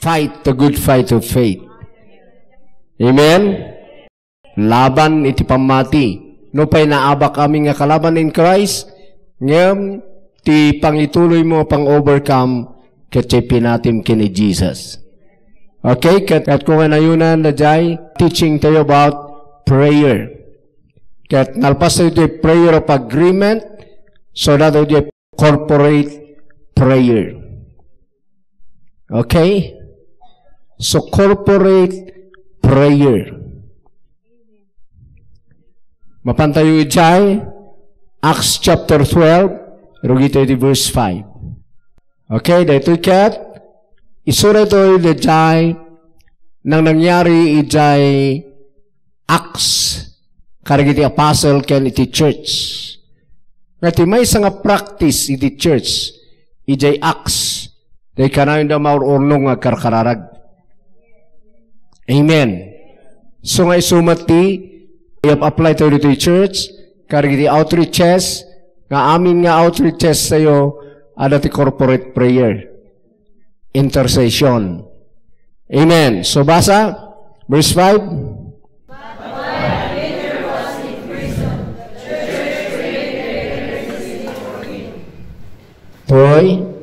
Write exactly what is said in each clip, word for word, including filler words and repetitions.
Fight the good fight of faith. Amen? Laban iti pammati. Nupay naabak amin nga kalaban in Christ, ngem ti pangituloy mo pang-overcome ket ti pinatim ken ni Jesus. Okay, ket, ket kung anayonan na jay, teaching tayo about prayer. Ket nalpas tayo ti prayer of agreement, so that tayo ti corporate prayer. Okay? So, corporate prayer. Mapan tayo ijay, Acts chapter twelve, rugi tayo di verse five. Okay, daytoy ket, isu daytoy ijay, nang nangyari ijay Acts, kadagiti apostle ken iti church. Nga ti maysa nga practice iti church, ijay Acts, day kanayon da maur-urnong nga agkarkararag. Amen. So nga isu met ti, i-apply tayo ditoy church, kadagiti outreaches, nga amin nga outreaches tayo, adda ti corporate prayer. Intercession. Amen. So, basa, verse five. Toy.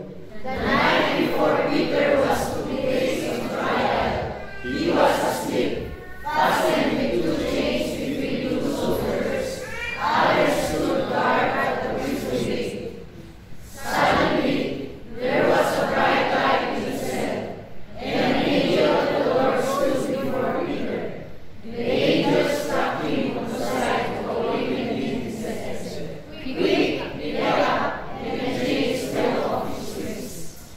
Suddenly, there was a bright light in the cell, and an angel of the Lord stood before Peter. The angel struck him on the side of the him and said, "Quick, get up!" And the chains fell off his wrists.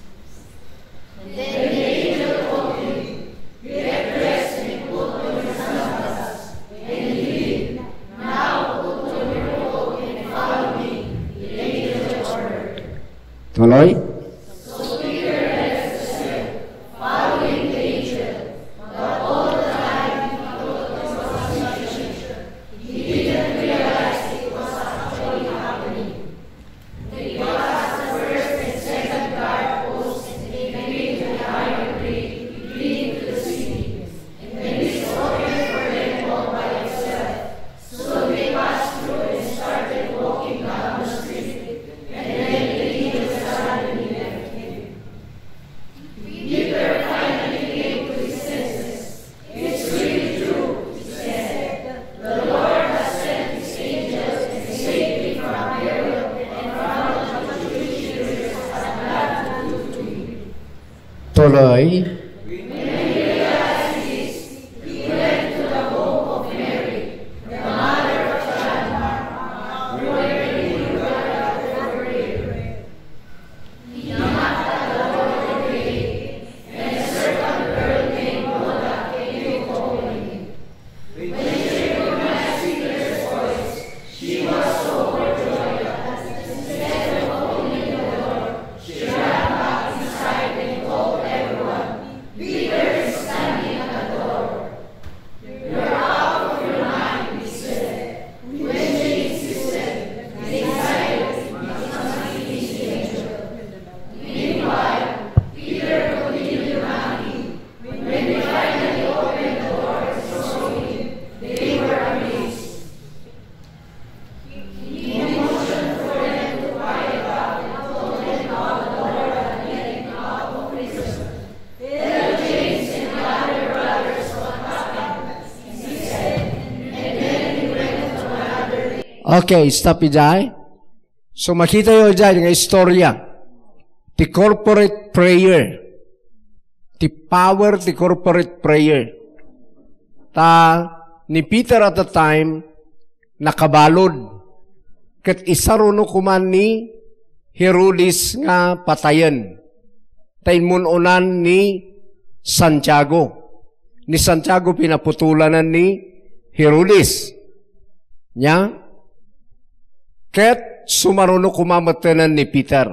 Then the angel told him, "Get dressed and put on your sandals." And he did. "Now put on your coat and follow me," the angel ordered. Tuloy. So Peter left the cell, following the angel, but all the time he thought it was a vision. He didn't realize it was actually happening. They passed the first and second guard posts and came to the higher gate leading to the city. And the disorder for them all by itself. Soon they passed through and started walking down the street. And then the angel suddenly left him. Peter finally came to his senses. "It's really true," he said. "The Lord has sent his angels and saved me from Herod and from all the Jewish leaders had planned to do to me." Tuloy. When he realized this, he went to the home of Mary, the mother of John Mark, who were in Judea for prayer. He knocked at the door of the gate, and a servant girl named Rhoda came to open it. When she recognized Peter's voice, she was so overjoyed that instead of opening the door, she ran back inside and told everyone, "Peter is standing at the door." "You're out of your mind," he said. When she insisted, they decided it was an angel. Meanwhile, Peter continued knocking. When they finally opened the door and saw him, they were amazed. He motioned for them to quiet down and told them how the Lord had let him out of prison. "Tell James and the other brothers what happened," he said, and then he went on another day. Okay, stop ijay. So, makita yo ijay nga istorya ti corporate prayer. Ti power ti corporate prayer. Ta ni Peter at the time, nakabalud. Ket isaruno koma ni Herodes nga patayen. Ta immun-unan ni Santiago. Ni Santiago pinaputulanan ni Herodes. Nya? Ket sumaruno koma metten ni Peter.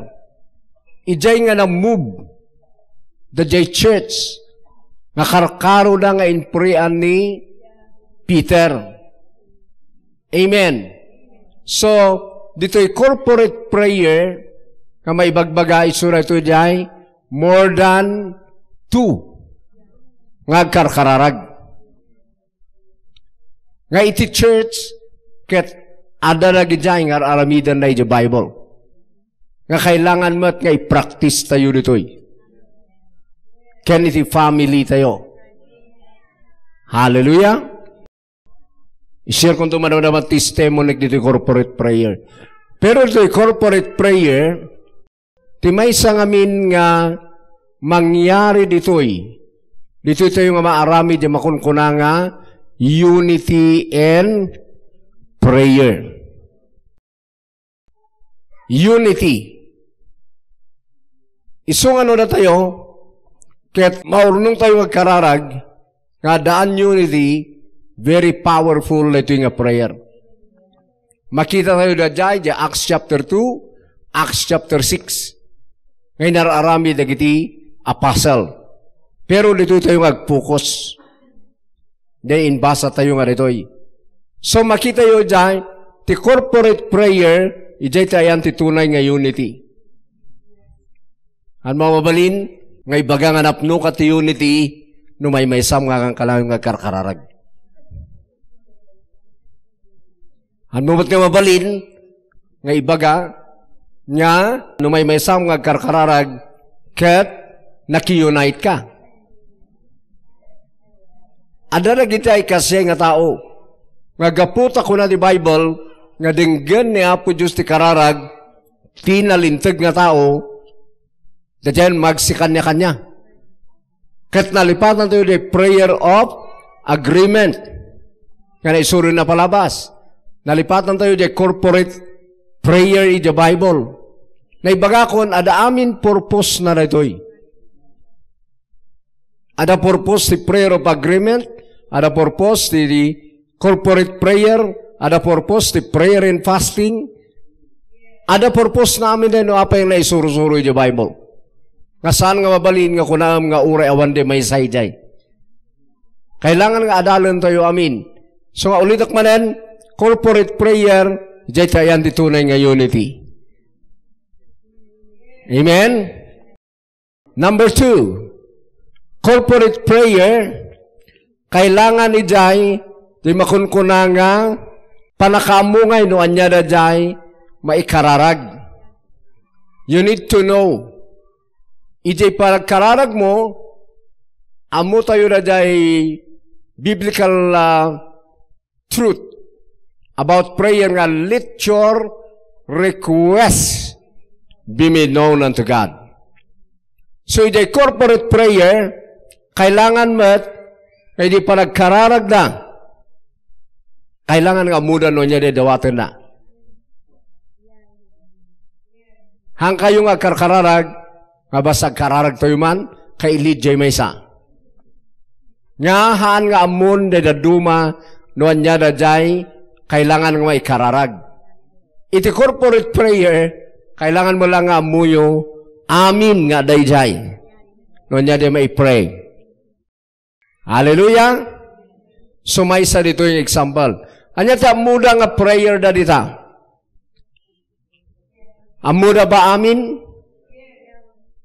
Ijay nga na-move dayjay church nga karkaroda nga inpurian ni Peter. Amen. So, ditoy corporate prayer nga maibagbaga, isura ito jay more than two. nga agkarkararag. Nga iti church, ket adda dagidiay nga ar-aramidenna iti Bible. Nga kailangan met nga i-practice tayo ditoy. Ken iti family tayo. Hallelujah! I-share ko ito madamdama testimony ditoy corporate prayer. Pero ditoy corporate prayer, ti maysa ngamin nga mangyari ditoy, ditoy tayo nga maaramid nga makunkuna nga unity and prayer. Unity. Isu nga no datayo, ket maurnong tayo nga agkararag, nga daan unity, very powerful daytoy nga prayer. Makita tayo daydiay, di Acts chapter two, Acts chapter six. Nga inar-aramid dagiti apostle. Pero ditoy tayo nga agfocus. Di inbasa tayo nga ditoy. So, makita yo daydiay, ti corporate prayer, idiay ti ayan ti tunay nga unity. Haan mo mabalin, nga ibaga nga napnoka ti unity, no maymaysam nga kankanayon nga agkarkararag. Haan mo met nga mabalin, nga ibaga, nga no maymaysam nga agkarkararag, ket naki-unite ka. Adda dagiti ay kasiay nga tao, nga gapu ta kuna ti Bible, nga denggen ni Apo Dios ti kararag, ti nalinteg nga tao, daydiay magsikania-kania. Ket nalipatan tayo di prayer of agreement. Nga naisuro na palabas. Nalipatan tayo di corporate prayer iti Bible. Naibagakon, adda amin purpose na daytoy. Adda purpose ti prayer of agreement, adda purpose ti, ti corporate prayer, adda purpose ti prayer and fasting, adda purpose na amin no apay nga naisuro-suro iti Bible. Nga saan nga mabalin nga kunaem nga uray awan di maysa idiay. Kailangan nga adalen tayo amin. So nga ulitek manen, corporate prayer, idiay ti ayan ti tunay nga unity. Amen? Number two, corporate prayer, kailangan idiay ti makunkuna nga pannakaammo ngay no ania daydiay maikararag. You need to know. Idiay panagkararag mo, ammo tayo daydiay biblical, ah, truth about prayer nga let your request be made known unto God. So, idiay corporate prayer, kailangan met nga idiay panagkararagda, kailangan nga ammoda no ania di dawatenna. Haan kayo nga agkarkararag, nga basta agkararag tayo man, kailid jay maysa. Nga haan nga ammon daydi dadduma no ania daydiay kailangan nga maikararag. Iti corporate prayer, kailangan mo lang nga ammoyo amin nga daydiay. No ania di maipray. Hallelujah! So, maysa ditoy nga example. Ania ti ammoda nga prayer da dita? Ammoda ba amin?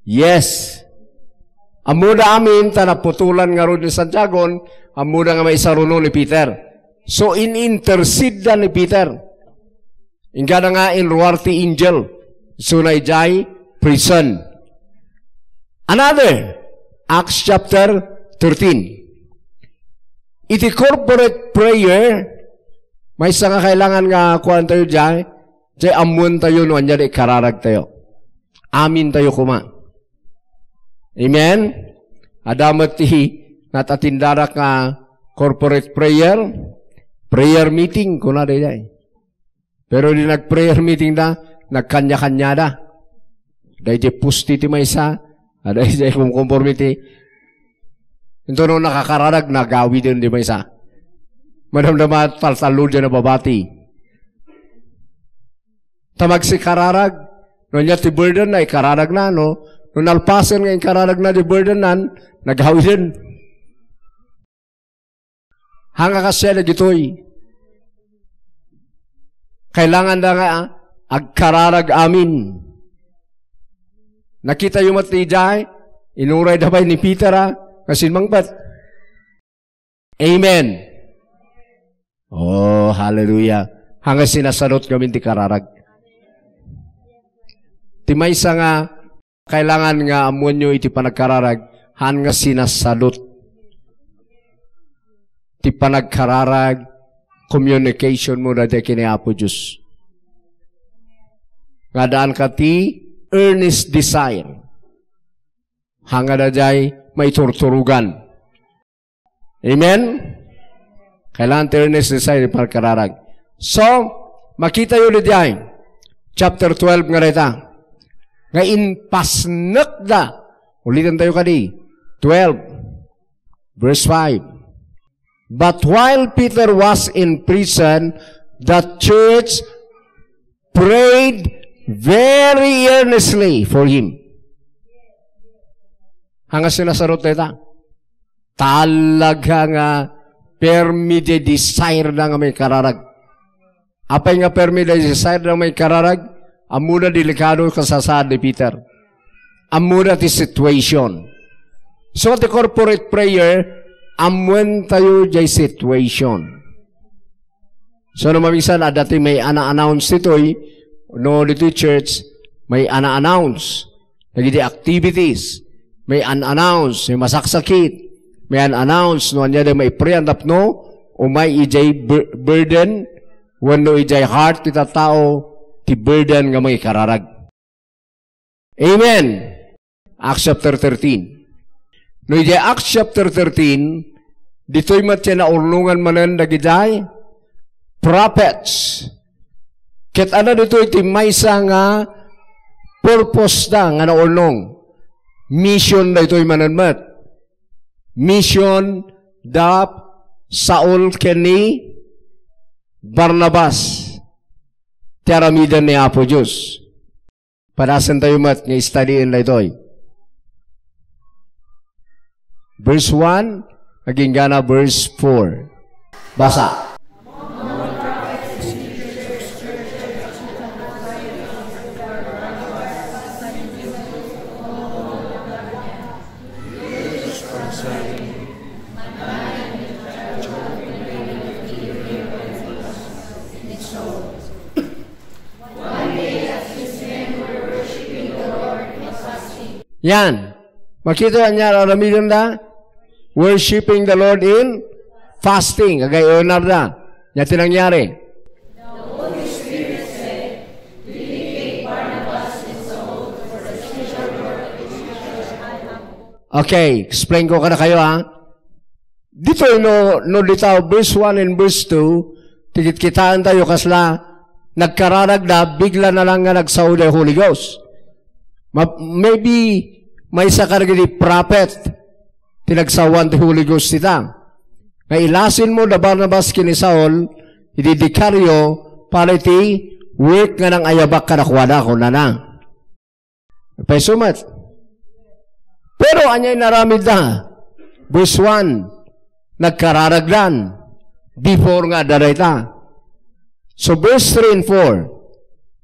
Yes. Ammoda amin, ta naputolan ngarud ni Santiago, ammoda nga maisaruno ni Peter. So, in-intercede-da ni Peter. Inggana nga inruar ti angel, isuna idiay prison. Another, Acts chapter thirteen. Iti corporate prayer, maysa nga kailangan nga kuan tayo diay, diay ammoen tayo no ania di ikararag tayo. Amin tayo koma. Amen? Adda met ti natatindarak nga corporate prayer, prayer meeting, kuna daydiay. Pero di nag-prayer meeting da, nagkanya-kanya da. Daydiay pusti ti maysa, adda daydiay kumkumporme ti. Into no nakakararag, nagawiden di maysa. Madamdama, taltallo di nababati. Ta magsikararag, no ania ti burden na, ikararag na, no? No nalpasen nga inkararag na di burden nan, nagawiden. Haan nga kasdiay dagitoy. Kailangan da nga agkararag amin. Nakita yo met idiay, inuray da pay ni Peter, a, nga simmangpet. Amen. Oh, hallelujah. Haan nga sinasadut ngamin ti kararag. Ti maysa nga kailangan nga ammoenyo iti panagkararag, haan nga sinasadut ti panagkararag, communication mo daytoy ken ni Apo Dios. Nga addaanka ti earnest desire. Haan nga daydiay maiturturogan. Amen? Kailangan ti earnest desire ti panagkararag. So, makitayo daydiay, chapter twelve nga dayta, nga impasnekda. Ulitan tayo kadi. Twelve, verse five. But while Peter was in prison, the church prayed very earnestly for him. Haan nga sinasadut dayta. Talaga nga permi ti desire na nga maikararag. Apay nga permi ti desire na nga maikararag? Ammona delikado kasla saan ni Peter. Ammona ti situation. So, ti corporate prayer, ammoentayo jay situation. So, no maminsan, adda ti maiana-announce ditoy, no, ditoy church, maiana-announce. Dagiti activities, maian-announce, no masaksakit, maian-announce, no ania ti maiprayan tapno, umay ijay bur-, burden, wenno ijay heart ti tattao, ti burden nga mangikararag. Amen. Acts chapter thirteen. No, ijay Acts chapter thirteen, ditoy met ti naurnongan manen dagijay prophets. Ket adda ditoy ti maysa nga purpose da nga naurnong. Mission daytoy manen met. Mission da Saul ken ni Barnabas ti aramiden ni Apo Dios. Padasentayo met nga studyna daytoy. Verse one, agingga verse four. Basa. Yan. Makita ania aramidenda? Worshiping the Lord in fasting. Agay-unarda. Ania ti nangyari? Okay, explain ko kadakayo, ha. Ditoy no, no dita, verse one and verse two, ti kitkitaentayo kasla nagkararagda, bigla na lang nga nagsao ti Holy Ghost. Ma-, maybe, maysa kadagiti prophet ti nagsaoan ti Holy Ghost dita. Nga ilasin mo da Barnabas ken ni Saul, iti dikaryo, para iti work nga nang-ayabak kadakuada, kunana. Paiso met. Pero ania inaramidda? Verse one, nagkararagdan before nga adda dayta. So verse three and four,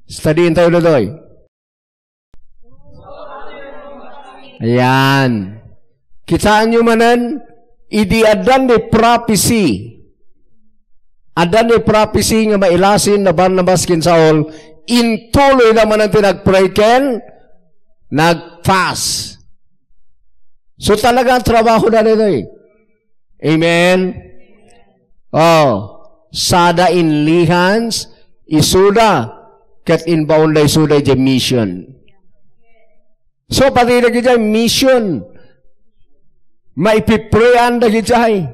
studyentayo daytoy. Ayan. Kitaenyo manen, idi addan ni prophecy, addan ni prophecy nga mailasin da Barnabas ken Saul, intuloyda manen ti nagpray ken nagfast. So, talaga nga trabahoda daytoy. Amen? Oh, sada inlihans isuda, ket imbaonda isuda idiay mission. So, pati dagidiay mission, maipiprayan dagidiay.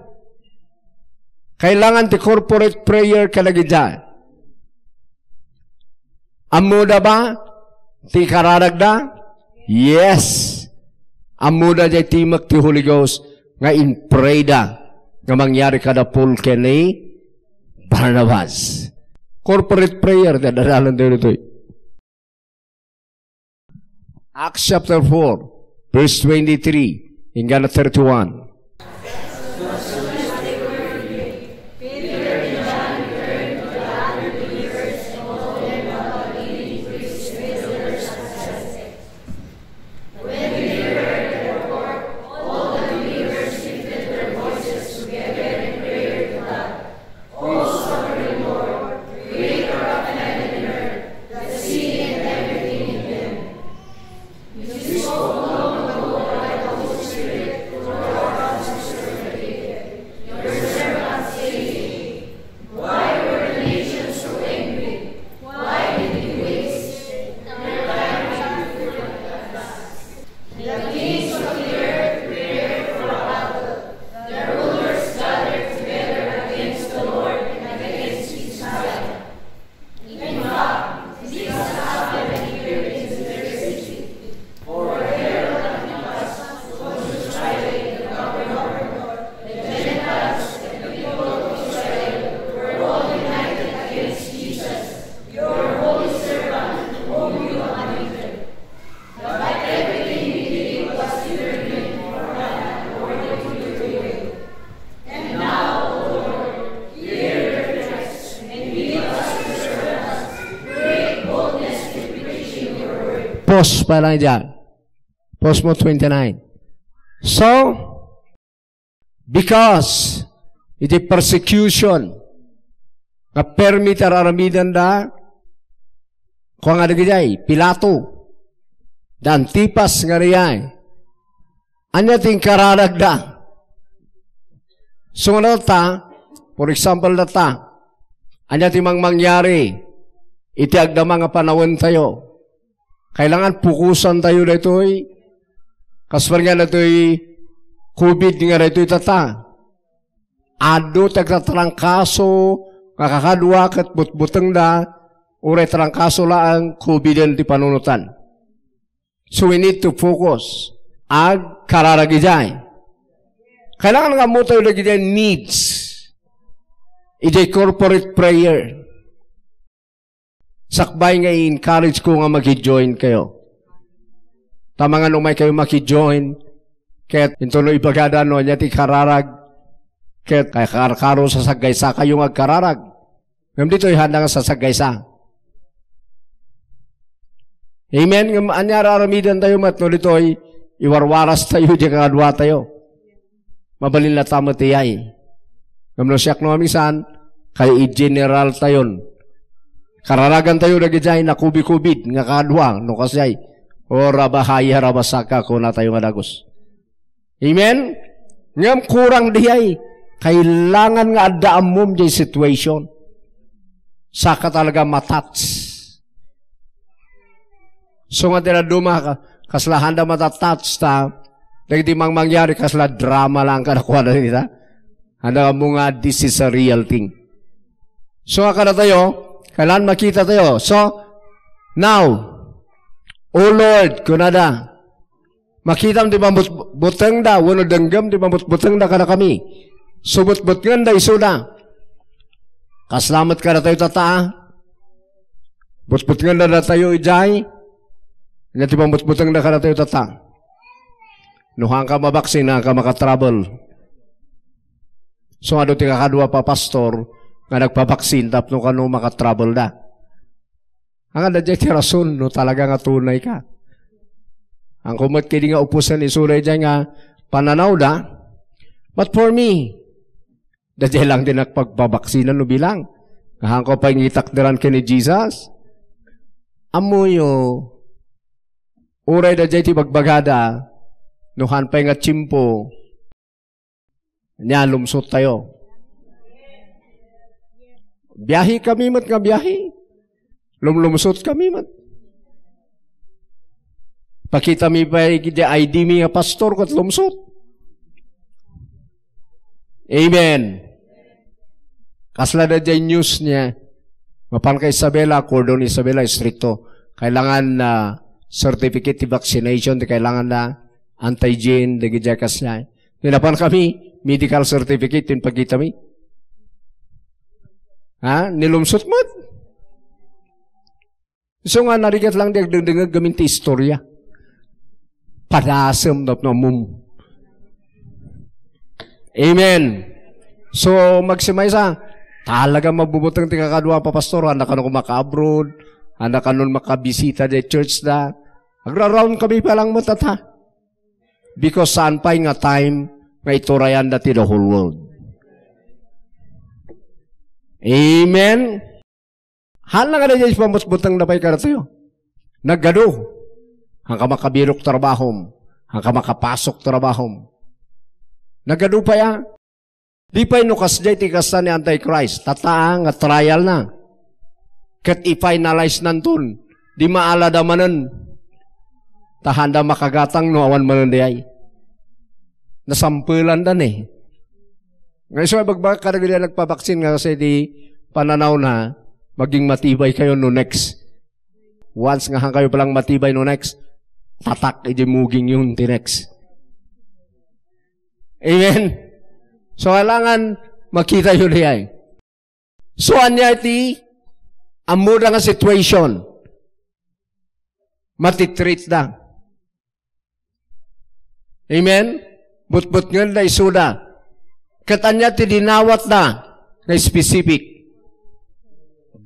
Kailangan ti corporate prayer kadagidiay. Ammoda ba ti kararagda? Yes. Ammoda jay timek ti Holy Ghost nga imprayda nga mangyari kada Paul ken ni Barnabas. Corporate prayer ti addalan daytoy. Acts chapter four, verse twenty-three, inggana thirty-one. Pause pa lang dyan. Pause mo twenty-nine. So, because iti persecution nga permi ti ar-aramidenda, kua nga dagijay, Pilato, da Antipas nga riay, ania ti inkararagda? So, nga data, for example, data, ania ti mangmangyari iti agdama nga panawentayo? Kailangan pukusan tayo daytoy. Kas nga daytoy covid nga daytoy tata. Adu ti agtatrangkaso nga kakadua ket butbutengda, uray trangkaso laeng covid ti panunotan. So we need to focus. Agkararag idiay. Kailangan nga ammo tayo dagiti needs. Idiay corporate prayer. Sakbay nga i-encourage ko nga maki-join kayo. Tama nga no umay kayo maki-join, ket intono ibagada no ania ti kararag, ket kay karkaro sa saggaysa kayo nga agkararag. Ngem ditoy handa nga sasaggaysa. Amen. Ngem ania ar-aramidan tayo met no ditoy iwarwaras tayo di kadua tayo. Mabalin latta met iyay. Ngem no siak no amisan, kay i-general tayon. Kararagan tayo dagijay nakubikubid nga kadua, no kasjay. O rabahaya rabasaka, kuna tayo nga dagus. Amen? Ngem kurang diay, kailangan nga adda ammom diay situation. Saka talaga matouch. So nga dinaduma, ka-, kasla handa matatouch ta, dagiti mangmangyari, kasla drama lang kadakuada dita. Handa mo nga, this is a real thing. So, nga kada tayo, kailangan makita tayo. So, now, O Lord, kunada, makitam ti pambutbutengda, wenno denggem ti pambutbutengda kadakami. Subutbutngenda isuda. Kasla met kadatayo tata. Butbutngenda datayo idiay. Ania ti pambutbutengda kadatayo tata? No haanka mabaksin, haanka makatravel. So, adu ti kakadua pa pastor nga nagpabaksin tapno kano makatravelda. Ania daydiay ti rason no talaga nga tunay ka. Haanko met kadi nga upusen isu daydiay nga pananawda. But for me, daydiay lang ti nagpagbabaksinan no bilang. Nga haanko pay nga itakderan ken ni Jesus. Ammoyo, uray daydiay ti bagbagada, no haan pay nga tiempo, nia, lumsot tayo. Biahe kami met nga biahe. Lumlumsot kami met. Pakita mi pay iti I D mi nga pastor ket lumsot. Amen. Kasla daydiay news nia. Mapan ka Isabela, Cordon Isabela, estrikto. Kailangan na certificate ti vaccination, ti kailangan na antigen, dagiti kasla. Ni napan kami, medical certificate, ti impakita mi. Ha? Nilumsot met. Isu nga narigat lang di agdengdengeg gamin ti istorya. Padasem tapno ammom. Amen. So, magsimaysa, talaga mabubuteng ti kakadua pa pastor, anda kano maka-abroad, anda kano makabisita di church da. Agra-round kami pa lang mo, tata. Because saan pay nga time nga iturayan da ti the whole world. Amen. Hala nga daydiay pamutbuteng na pay kadatayo. Nagadu. Haanka makabirok trabahom. Haanka makapasok trabahom. Nagadu pay a. Di pay no kasdiay ti kasta ni Antichrist. Tatta nga trial na. Ket i-finalize nanton. Di maalada manen. Ta haanda makagatang no awan manen diay. Nasampelan da ni. Nga isu nga ibagbagak kadagiti a nagpabaksin nga kasi di pananaw na, maging matibay kayo no next. Once nga haankayo palang matibay no next, tatak iti muging yun ti next. Amen? So, kailangan makita yun diay. So, ania iti ammoda nga situation? Matitreat da. Amen? Butbutngenda isuda. Ket ania ti dinawatda nga specific?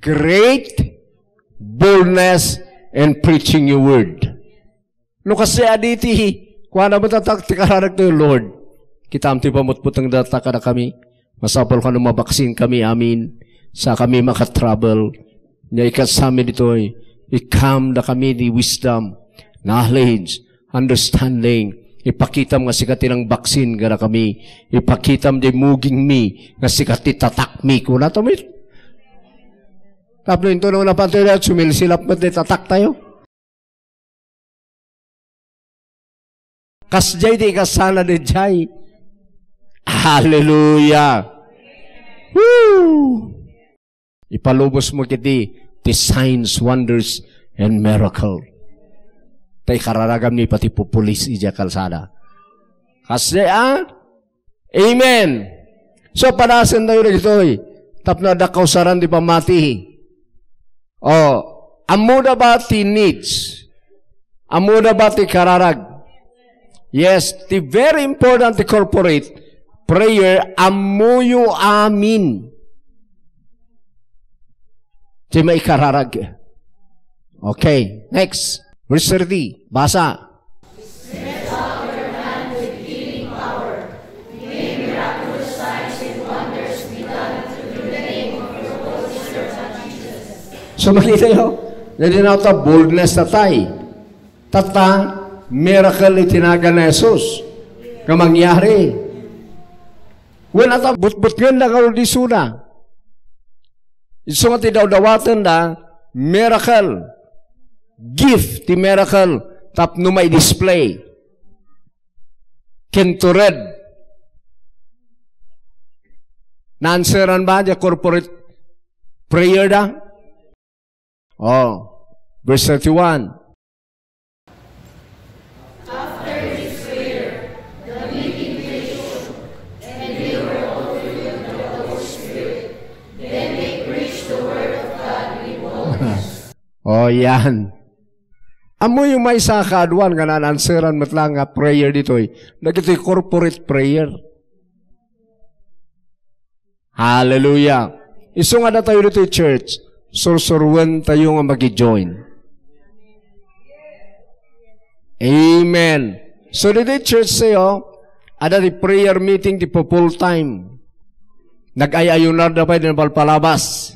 Great boldness in preaching your word. No kasdiay a diti, kuana met latta ti kararagtayo, Lord, kitaem ti pamutbutengda latta kadakami. Masapul kano mabaksin kami amin, sa kami makatravel. Nia ikasami ditoy, ikam dakami ti wisdom, knowledge, understanding. Ipakitam nga sika ti nangbaksin kadakami. Ipakitam ti mugingmi nga sika ti tatakmi. Kuna to met. Tapno intono napantoy da, sumilsilap met ti tataktayo. Kasdiay ti ikasana daydiay. Hallelujah. Woo! Ipalubos mo kiti ti signs, wonders, and miracle. Ta ikararaganmi pati pupulis idiay kalsada. Kasdiay, ah? Amen. So, padasentayo dagitoy. Tapno adda kausaran ti pammati. Oh, ammoda ba ti needs? Ammoda ba ti kararag? Yes, ti very important ti corporate prayer, ammoyo amin ti maikararag. Okay, next. Verse thirty. Basa. So, makitayo, daydi nata boldness tayo. Tatta, miracle iti nagan ni Jesus nga mangyari. Wen, ata butbutngen da nga urdisuna. Isu nga ti dawdawaten da, miracle. Gift ti miracle tapno mai-display. Ken to read. Naanseran ba diay corporate prayer da? Oh, verse thirty-one. Oh, yan. Ammoyo maysa a kaaduan nga naan-answeran met laeng nga prayer ditoy. Dagitoy corporate prayer. Hallelujah. Isu nga adda tayo ditoy church, sursuruentayo nga maki-join. Amen. So, ditoy church tayo, adda ti prayer meeting ti pu-, full time. Nag-ay-ayunar da pay, di napalpalabas.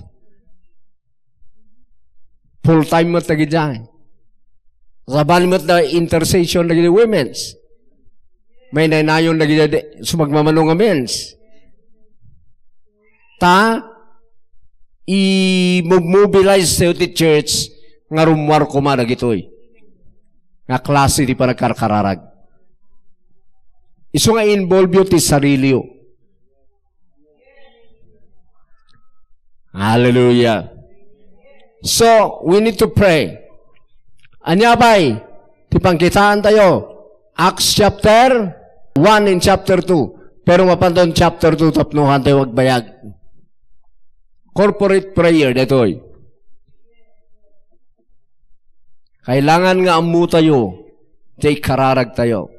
Full time met dagiti. Sabali met da intercession dagiti women's. Mainaynayon dagiti sumagmamano nga men's. Ta, i-mobilize tayo ti church nga rummuar koma dagitoy nga klase ti panagkarkararag. Isu nga involve yo ti sarili yo. Hallelujah. So, we need to pray. Ania pay ti pangkitaan tayo? Acts chapter one and chapter two. Pero mapanton chapter two tapno han tayo agbayag. Corporate prayer daytoy. Kailangan nga ammo tayo ti ikararag tayo.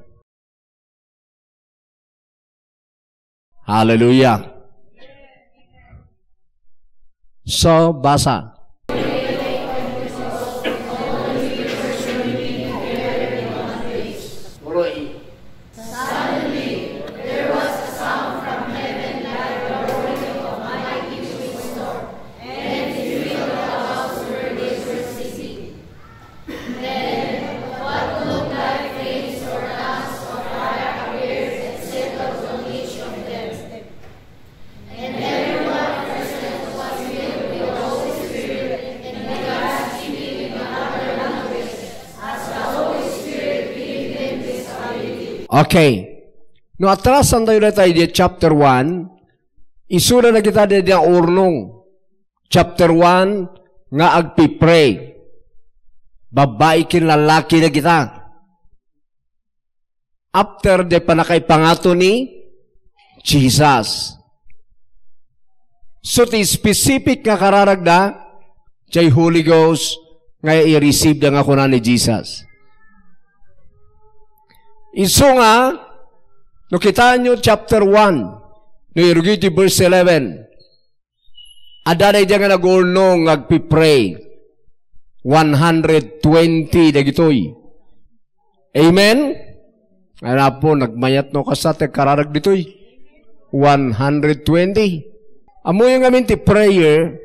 Hallelujah. So, basa. Okay. No, atrasan tayo dayta iti chapter one, isuna dagita daydi a urnong. Chapter one, nga agpipray. Babbai ken lallaki dagita. After the panakaipangato ni Jesus. So, ti specific nga kararagda, jay Holy Ghost nga i-receive da nga kuna ni Jesus. Isu nga, no kitaenyo chapter one, no irugi ti verse eleven, adda daydi nga nagurnong nga agpipray. One hundred twenty dagitoy. Amen? Apo, nagmayat no kasta ti agkararag ditoy. One hundred twenty. Ammoyo ngamin ti prayer,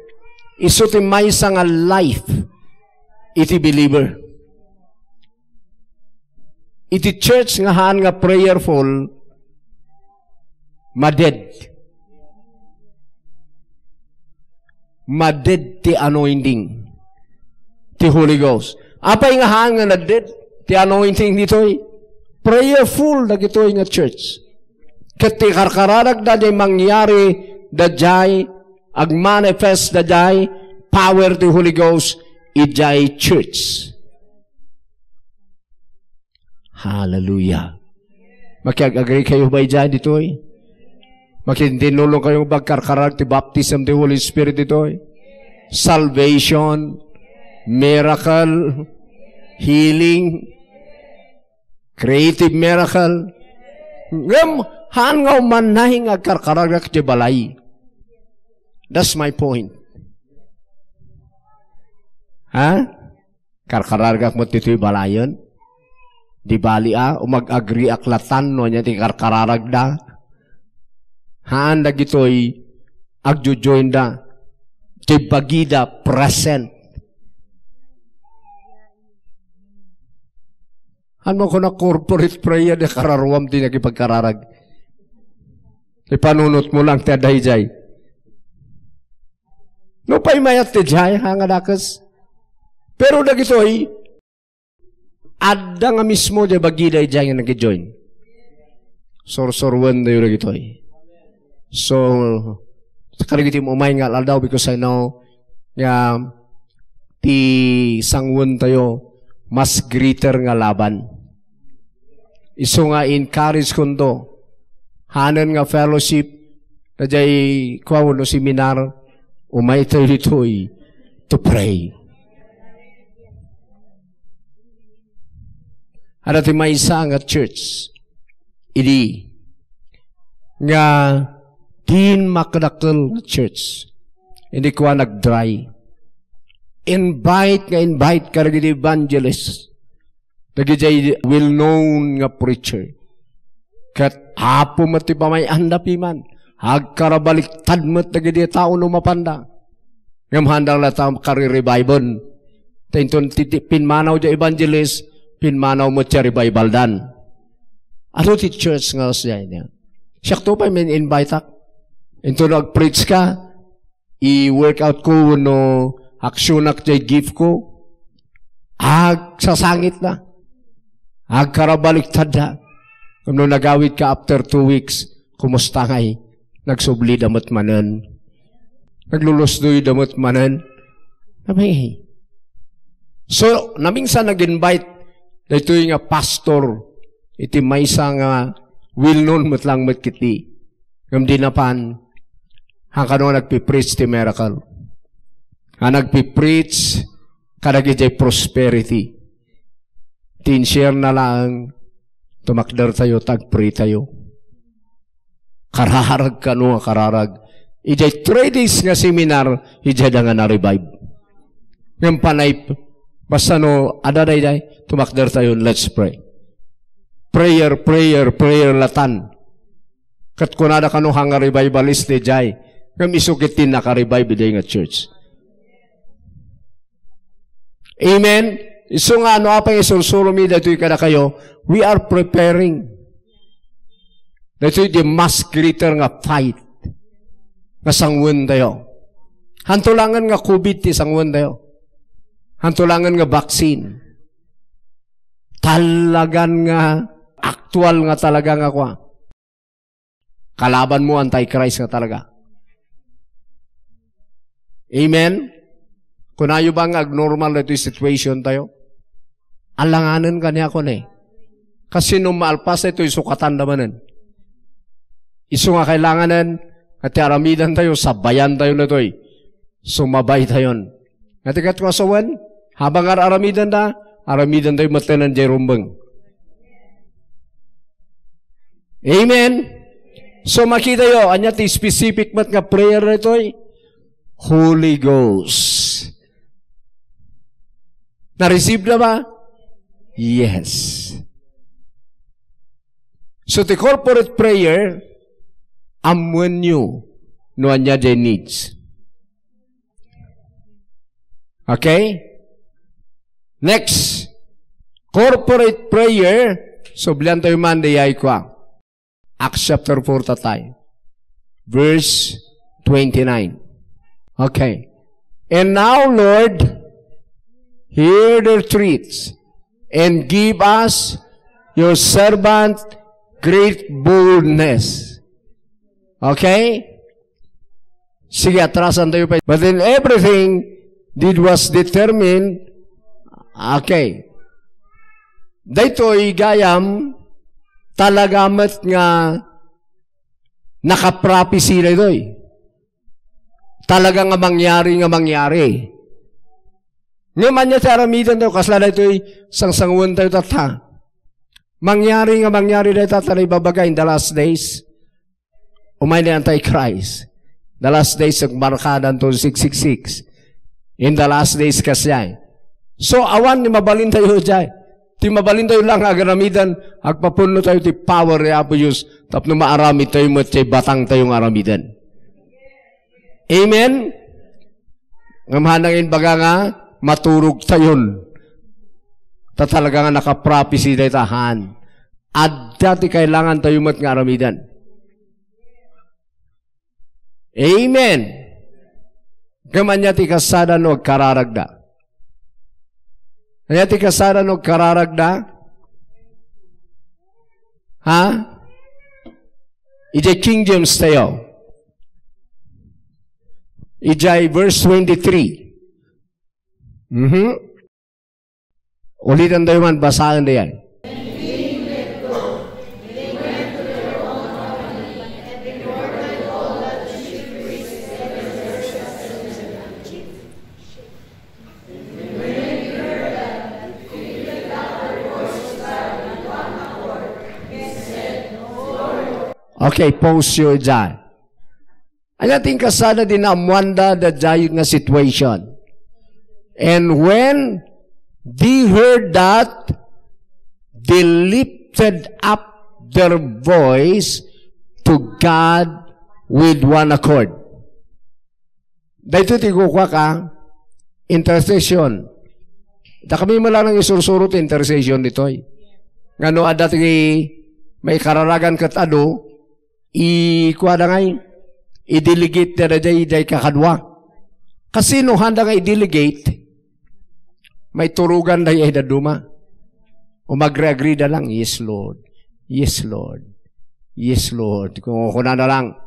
isu ti maysa nga life iti believer. Iti church nga haan nga prayerful, maded. Maded ti anointing ti Holy Ghost. Apay nga haan nga naded ti anointing ditoy? Prayerful dagitoy nga church. Ket ti karkararagda diay mangyari daydiay, agmanifest daydiay power ti Holy Ghost idiay church. Hallelujah. Makiag-agree kayo ba idiay ditoy? Makitinulong kayo bagkarkarag ti baptism ti Holy Spirit ditoy? Salvation, miracle, healing, creative miracle. Ngem, haan nga umanay nga agkarkaragak ti balay. That's my point. Ha? Karkararagak met ditoy balayen? Di bali a, umag-agreeak latan no ania ti karkararagda. Haan dagitoy agjojoinda. Ti bagida present. Haan mo kuna corporate prayer, di kararuam ti nakipagkararag. Ipanunot mo lang ti adda idiay. No pay mayat ti jay, ha, nga dakes. Pero dagitoy, adda nga mismo diay bagida idiay nga nag-join. Sursuruentayo dagitoy. So, kadagiti umay nga aldaw, because I know nga ti sanguentayo mas greater nga laban. Isu nga encourage kunto, hanen nga fellowship, daydiay kuan wenno seminar, umaytayo ditoy to pray. Adda ti maysa nga church idi nga din makadakkel nga church. Hindi kuan nagdry. Invite nga invite kadagiti evangelist. Dagiti well-known nga preacher. Ket apo met ti pamay-anda piman. Agkarabaliktad met dagiti tao no mapanda. Ngem haanda latta kari-reviven. Ta inton ti, ti pimmanaw diay evangelist, pimmanaw met ti revival dan. Adu ti church nga kasdiay niya. Siakto pay min-invite-ak. Inton nag-preach ka, i-workout ko wenno aksyonak diay gift ko, agsasangit na. Agkarabaliktad da. Ngem no nagawid ka after two weeks, kumusta ngay? Nagsubli da met manen. Naglulusdoy da met manen. Sabi, so, naminsan nag-invite daytoy nga pastor iti maysa nga well-known met lang met ketdi. Ngem di napan, ha, kano nga nagpipreach ti miracle? Ha, nagpipreach kadagiti prosperity. Ti in-share na laeng, tumakdertayo, tagpray tayo. Kararag kano nga kararag. Idiay three days nga seminar, idiay da nga na-revive. Ngem panay, basta no, adda daydiay, tumakdertayo, let's pray. Prayer, prayer, prayer latan. Ket kunada kano, ha nga revivalist ti jay. Ngem isu ket ti naka-revive idiay nga church. Amen? Isu nga no apay nga isursuromi daytoy kadakayo, we are preparing. Daytoy di mas greater nga fight nga sanguentayo. Hanto langen nga covid ti sanguentayo. Hanto langen nga vaccine. Talagan nga aktual nga talaga nga kua. Kalaban mo, antichrist nga talaga. Amen? Kunayo ba nga agnormal daytoy situation tayo? Alanganen kaniako ni. Kasi no maalpas daytoy, sukatan da manen. Isu nga kailanganen, nga ti aramidan tayo, sabayan tayo daytoy. Sumabay tayon. Nga ti ket nga sawen, habang ar-aramiden da, aramiden tayo met ti nanjay rumbeng. Amen. So, makitayo, ania ti specific met nga prayer daytoy? Holy Ghost. Na-receive na ba? Yes. So, ti corporate prayer, ammoenyo no ania diay needs. Okay? Next, corporate prayer, subliantayo man diay kua. Acts chapter four tatay. Verse twenty-nine. Okay. "And now, Lord, hear their threats, and give us, your servant, great boldness." Okay? Sige, atrasantayo pa. "But in everything, did was determined." Okay. Daytoy gayam, talaga met nga nakaprophecy daytoy. Talaga nga mangyari, nga mangyari. Ngem ania ti aramidentayo, kasla daytoy sangsanguentayo tatta. Mangyari nga mangyari dayta, ta ibabaga in the last days. Umay ni Antichrist. The last days, agmarkadanto six six six. In the last days, kasdiay. So, awan ni mabalintayo diay. Ti mabalintayo lang nga agaramidan, agpapunnotayo ti power ni Apo Dios, tapno maaramidtayo met ti batangtayo nga aramiden. Amen? Ngem haanna nga imbaga nga maturogtayon. Ta talaga nga nakaprophecy dayta, haan. Adda ti kailangantayo met nga aramiden. Amen. Ngem ania ti kasada no agkararagda? Ania ti kasada no agkararagda? Ha? Idiay King James tayo. Idiay verse twenty-three. Mhm. Ulitan tayo man, basaen tayo. Okay, pause you dyan. Ania ti inkasada ti naammoanda daydiay nga situation? "And when they heard that, they lifted up their voice to God with one accord." Daytoy ti kukuak, intercession. Dakami met laeng isursuro ti intercession ditoy. Nga no adda ti maikararagan ket adu, i-, kuada ngay, i-delegate da daydiay kakadua. Kasino haanda nga i-delegate? Maiturogan da idiay dadduma. O magre-agree da lang, "Yes, Lord. Yes, Lord. Yes, Lord." Kung kunana lang,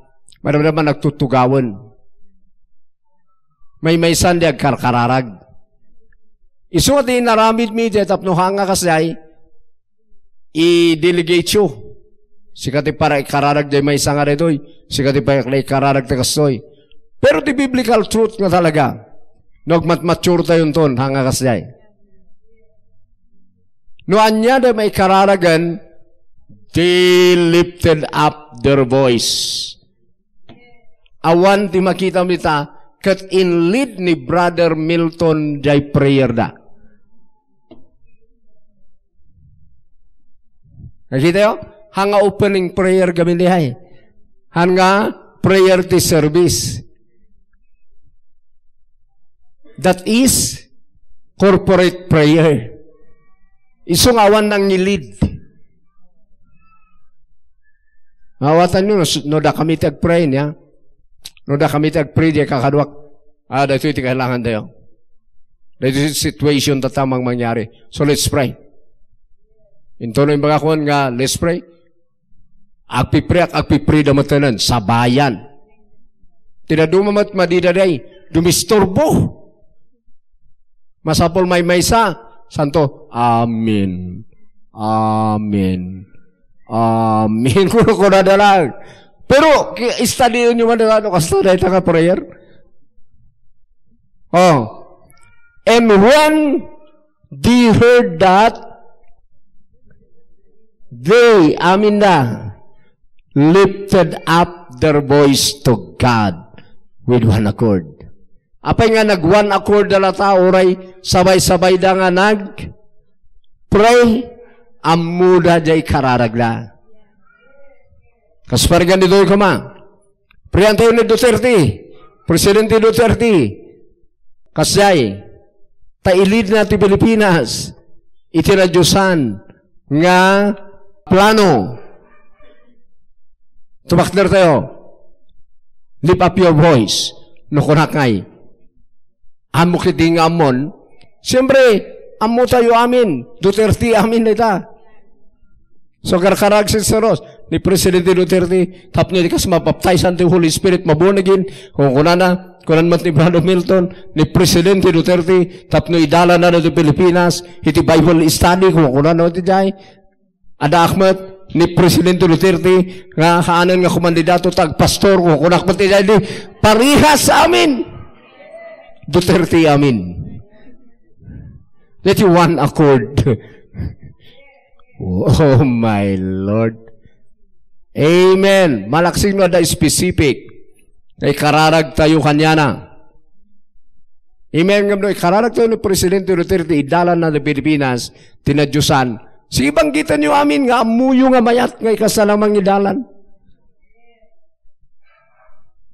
madamdama nagtutugawen. Maymaysan di agkarkararag. Isu ti inaramidmi, di tapno haan nga kasdiay, i-delegate yo. Sika ti para ikararag diay maysa nga daytoy. Sika ti para ikararag ti kastoy. Pero ti biblical truth nga talaga, no agmatmaturetayon ton, haan nga kasdiay. No ania diay maikararagen, they lifted up their voice. Awan ti makita mi ta, ket in-lead ni Brother Milton diay prayer da. Nakita yo? Haan nga opening prayer gamin diay. Haan nga prayer ti service. That is corporate prayer. Isu nga awan nangilid. Awatanyo, no, no dakami ti agpray, nia? No dakami ti agpray, di kakaduak. Ah, daytoy ti kailangan tayo. Daytoy ti situation tatamang mangyari. So, let's pray. Intono imbagakon nga, let's pray. Agpipriak, agpipri da matanan, sabayan. Ti dadduma met madida day, dumisturbo. Masapul maymaysa, santo, "Amen. Amen. Amen." Kuno, kuno da lang. Pero, ki-, study-en nyo man, ano, kasta dayta nga prayer. Oh. And when they heard that, they, aminda, lifted up their voice to God with one accord. Apay nga nag one accord da lata, uray sabay-sabay da nga nag pray, ammoda jay kararagda. Kas pargan ditoy koma. Priantayo ni Duterte. Presidente Duterte. Kasjay. Ta ilidna ti Pilipinas iti nadiosan nga plano. Tumakder tayo. Lift up your voice. No kunak ngay. Ammo kiti nga ammon. Siyempre, ammo tayo amin. Duterte amin ita. So, karkarag, sinseros, ni Presidente Duterte, tapno di kas mabaptizan ti Holy Spirit, maborn again, kung kunana, kunan met ni Brother Milton, ni Presidente Duterte, tapno idalana ti Pilipinas, iti Bible study, kung kunana, ti jay, addaak met, ni Presidente Duterte, nga haanen nga kumandidato, tagpastor, kung kunak met, ti jay, di, parehas amin. Duterte amin. Let you one accord. Oh my Lord. Amen. Malaksid no adda specific nga ikararag tayo kaniana. Amen. Ngem no ikararag tayo ni Presidente Duterte, idalan na ti Pilipinas, ti nadiosan. Sige, banggitan yo amin nga ammoyo nga mayat nga ikasala mangidalan.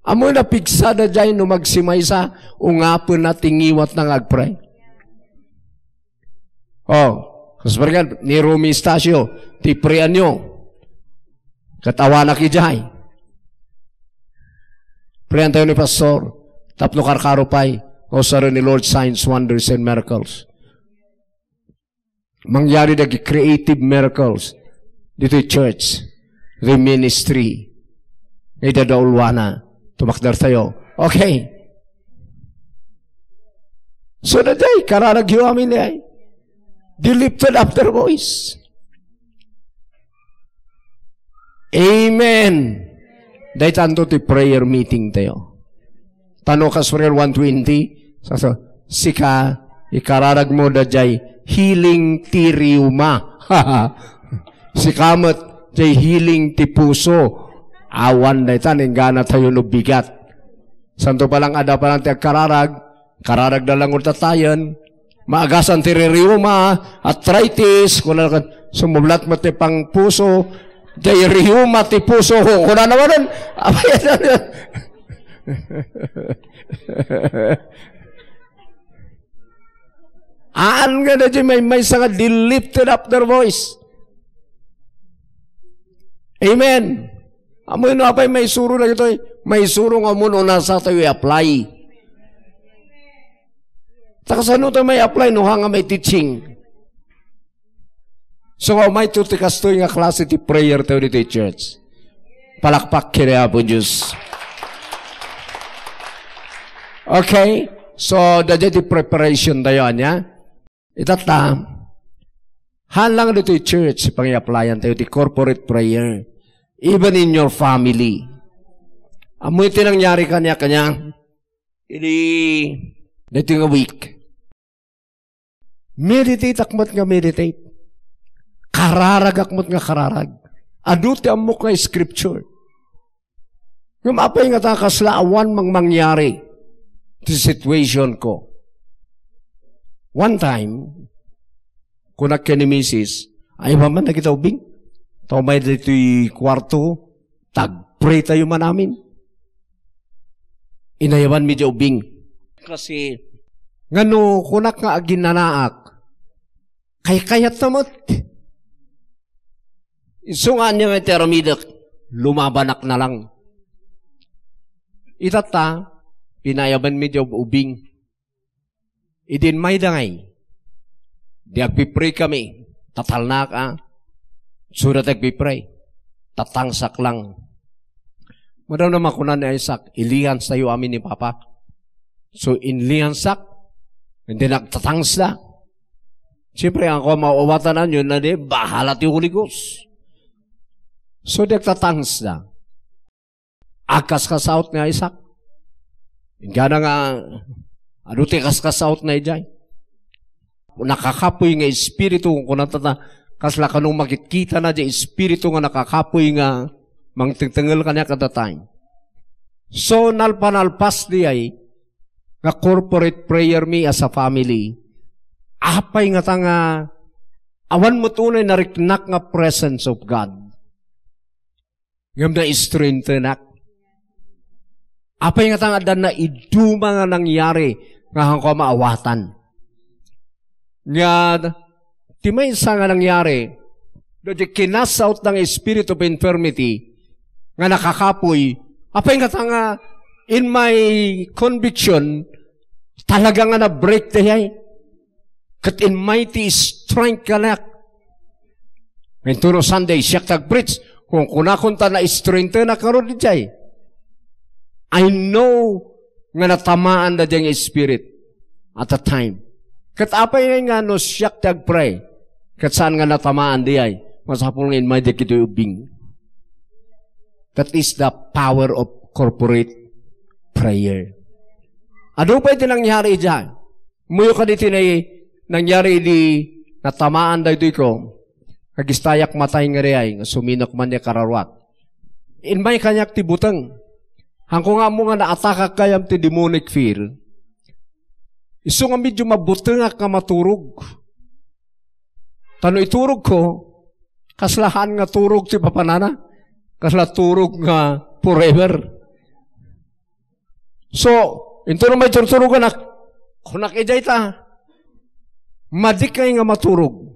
Ammoyo napigsada jay no magsimaysa, ungapenna ti ngiwatna nga agpray. Oh, kas pargan, ni Romy Estacio, ti prayanyo. Ket awanak idiay. Prayan tayo ni Pastor, tapno karkaro pay, usaren ni Lord signs, wonders, and miracles. Mangyari dagiti creative miracles ditoy church, the ministry. Nga idadauluana, tumakder tayo. Okay. So, daydiay, kararagyo amin ay. They lifted up their voice. Amen. Daytanto ti prayer meeting tayo. Tano kas prayer one twenty, sa, sa, sika, ikararagmo daydiay healing ti rheuma. Sika met, jay healing ti puso. Awan dayta, inggana tayo no bigat. Santo pa lang, adda pa lang ti agkararag, kararag da lang urtatayen, maagasan ti rheuma, arthritis, kuna kan, sumublat met ti pangpuso, jay rheuma ti puso, kuna naman, apay, Aan nga na di maymaysa nga they lifted up their voice. Amen. Amoy no apay maisuro na ito, maisuro nga mun unasa tayo i-apply. Ta kasano tayo may apply no hanga may teaching? So, nga umay to ti kastoy nga klase ti prayer tayo ditoy church. Palakpak kini Apo Diyos. Okay? So, daydiay ti preparation tayo, anya? Itatta, haan lang ditoy church, pangi-applyan tayo ti corporate prayer. Even in your family. Amoy ti nangyari kanya, kanya, ini, dito nga week. Meditate ak met nga meditate. Kararag ak met nga kararag. Adu ti ammok nga scripture. Ngem apay nga ta kasla awan mang mangyari ti situation ko. One time, kunak ken ni misis, "Ay, maman, nagita ubing. Taumay ditoy kwarto, tagpray tayo man amin." Inayaban mi di ubing. Kasi, ngano, kunak nga aginanaak, kaykayat na met. Isu nga ania nga iti aramidek, lumabanak na lang. Itatta, pinayaban mi di ubing. Idin mayda ngay, di agpipray kami, tatalnak a, suda ti agpipray, tatangsak lang. Madam na makuna ni Isaac, "Ilians tayo amin ni Papa." So, inliansak, hindi nagtatangs da. Siyempre, ang kung mauwatan yun na di, bahala ti Holy Ghost. So, di agtatangs da. Agkaskasaut ni Isaac. Inggana nga, adu ti kaskasaut na idiay. Nakakapoy nga espiritu, kuna ta, kasla kano makitkita na di espiritu nga nakakapoy nga mangtengtengel kaniak at that time. So, nalpanalpas di ay, nga corporate prayer mi as a family. Apay nga ta nga, awan met unay nariknak nga presence of God. Ngem na-strengthenak. Apay nga ta nga adda naiduma nga nangyari nga haanko a maawatan? Nga ti maysa nga nangyari, daydi kinasaut nga spirit of infirmity nga nakakapoy, apay nga ta nga in my conviction, talaga nga na-break dayay. Ket in mighty strength kaniak. Intono Sunday, siak ti agpreach. Kung kunakon ta na-strengthenak ngarud idiay, I know nga natamaan daydiay nga spirit at a time. Ket apay ngay nga no siak ti agpray, ket saan nga natamaan diay, masapul nga inmay dagitoy ubbing. That is the power of corporate prayer. Adu pay ti nangyari idiay. Muyo kadi ti nay-, nangyari idi natamaan daytoy ko, agistayak matay nga diay, nga suminek man diay kararuak. Inmay kaniak ti buteng. Haanko nga ammo nga naatakak gayam ti demonic fear. Isu nga medio mabutengak nga maturog. Ta no iturogko, kasla haan nga turog ti papanana. Kasla turog nga forever. So, intono may turturoganak, kunak idiay ta, madikay nga maturog.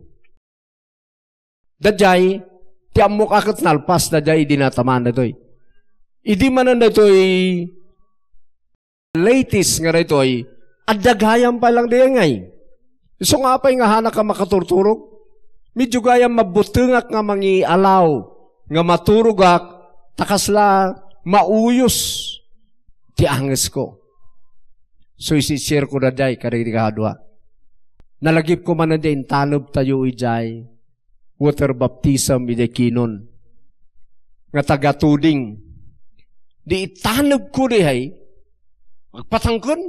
Daydiay, ti ammok a ket nalpas daydiay idi natamaan daytoy. Idi manen daytoy latest nga daytoy, adda gayam pay lang daydiay ngay. Isu nga apay nga haanak a makaturturog? Medio gayam mabutengak nga mangialaw nga maturogak ta kasla mauyos ti angesko. So, isi-share ko daydiay kadagiti kaadua. Nalagipko manen diay intanebtayo idiay water baptism idiay Quinon nga taga-tuding. Di itanebko diay, agpatangken.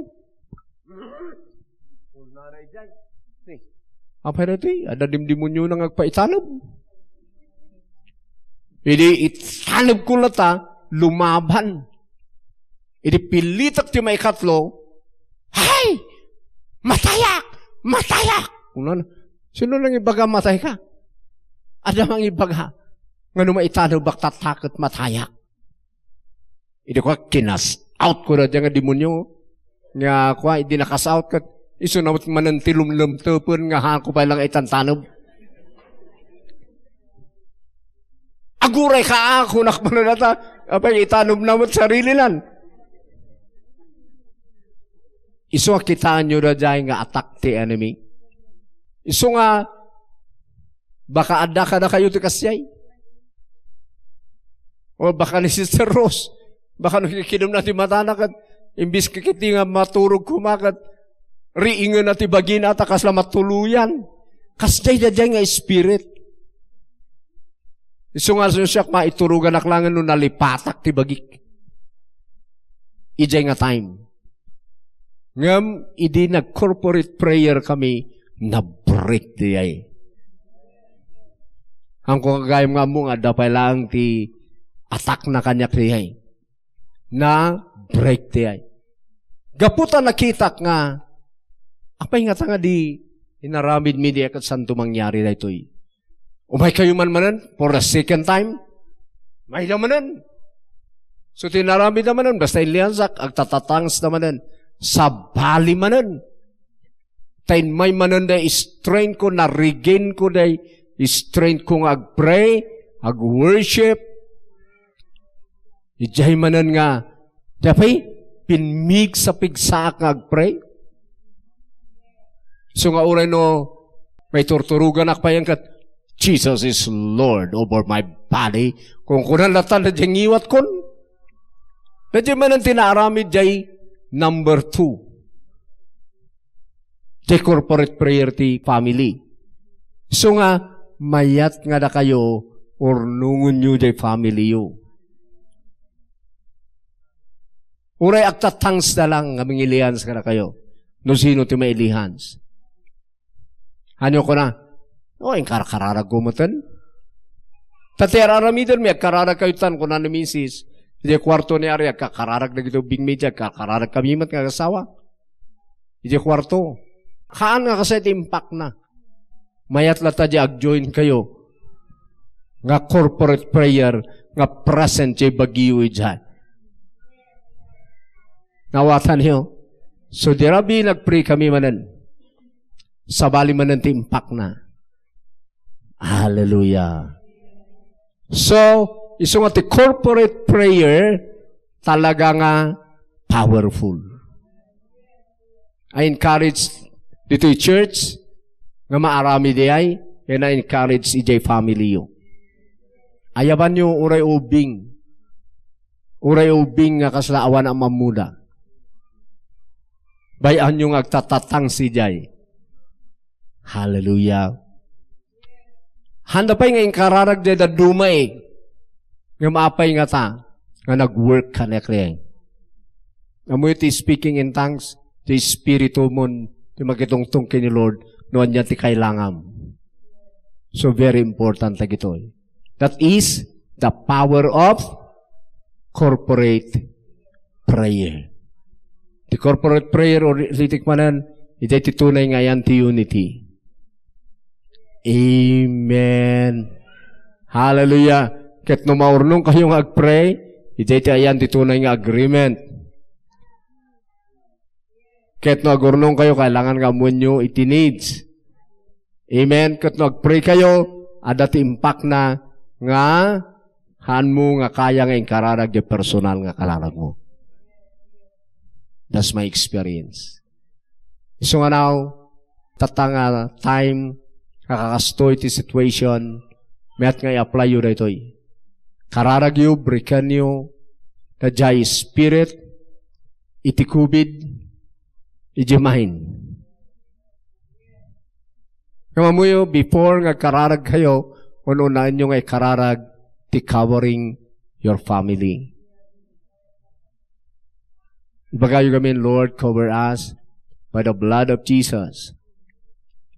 Apay daytoy, adda dimdemonio nga agpaitaneb. Idi itanebko latta, lumaban. Idi pilitek ti maikatlo, "Hay! Matayak! Matayak!" Kunana, "Sino nangibaga matayka?" Adda mangibaga nga no maitanebak tatta ket matayak. Idi kua, kinas-out ko daydiay nga demonio. Nga kua, idi nakas-out ket, isu na met manen ti lumlemtepen nga haanko pay lang itantaneb. Aguray ka, a, kunak manen dayta, apay itanebna met sarilinan. Isu nga kitaenyo daydiay nga attack ti enemy. Isu nga baka adda kadakayo ti kasdiay. O baka ni Sister Rose, baka no kikidemna ti matana ket imbis ket iti nga maturog koma ket riingenna ti bagina ta kasla matuloyan. Kasdiay daydiay nga spirit. Isu nga no siak, maituroganak laengen no nalipatak ti bagik. Idiay nga time. Ngem idi nag-corporate prayer kami, na-break diay. Haanko gayam nga ammo nga adda pay laeng ti attack na kaniak diay. Na-break diay. Gapu ta nakitak nga, apay ngata nga di inaramidmi diay ket saanto mangyari daytoy. Umaykayo man manen for the second time. Mayda manen. So, ti inaramidda manen, basta inliansak, agtatatangesta manen. Sabali manen. Ta inmay manen diay strength ko, na-regain ko diay strength ko nga agpray, agworship. Idiay manen nga, diay pay, pinmigsa-pigsaak nga agpray. So nga uray no, maiturturoganak pay ket, "Jesus is Lord over my body." Kunkunan latta daydiay ngiwatkon. Daydiay manen ti naaramid diay number two. Diay corporate prayer ti family. Isu nga, mayat nga dakayo, urnongenyo diay familyyo. Uray agtatangesta lang nga mangilihans kadakayo. No sino ti mailihans? Ania kuna? O, inkarkararagko meten. Ta ti ar-aramidenmi, agkararagkayo tan, kuna ni misis. Idiay kuarto ni Ari, agkarkararag dagiti ubbingmi, agkarkararagkami met nga agasawa. Idiay kuarto. Haan nga kasla ti impakna. Mayat latta diay ag-join kayo nga corporate prayer nga present jay bagyo idiay. Nawatanyo? So, di rabii nagpray kami manen. Sabali manen ti impakna. Hallelujah. So, isu nga ti corporate prayer, talaga nga powerful. I encourage ditoy church nga maaramid idiay, ken I encourage idiay family yo. Ayabanyo uray ubing. Uray ubing nga kasla awan a mammuda. Bay-anyo nga agtatatang sidiay. Hallelujah. Handa pay nga inkararag dayta dadduma, eh. Ngem apay ngata nga nag-work kaniak, eh. Ammoyo ti speaking in tongues, ti espiritumon ti makitungtong ken ni Lord no ania ti kailangam. So, very important dagitoy. That is the power of corporate prayer. Ti corporate prayer, ulitek manen, iti tunay nga ayan ti unity. Amen. Hallelujah. Ket no maurnongkayo nga agpray, iti ayan ti tunay nga agreement. Ket no agurnongkayo, kailangan nga ammoenyo iti needs. Amen. Ket no agpray kayo, adda ti impakna nga haanmo nga kaya nga inkararag ti personal nga kararagmo. That's my experience. Isu nga now, tatta nga time, nga kakastoy ti situation, mayat nga i-apply yo daytoy. Kararagyo, breakanyo, daydiay spirit, iti covid, iti mind. Ngem ammoyo, before nga agkararag kayo, un-unaenyo nga ikararag ti covering your family. Ibagayo ngamin, "Lord, cover us by the blood of Jesus."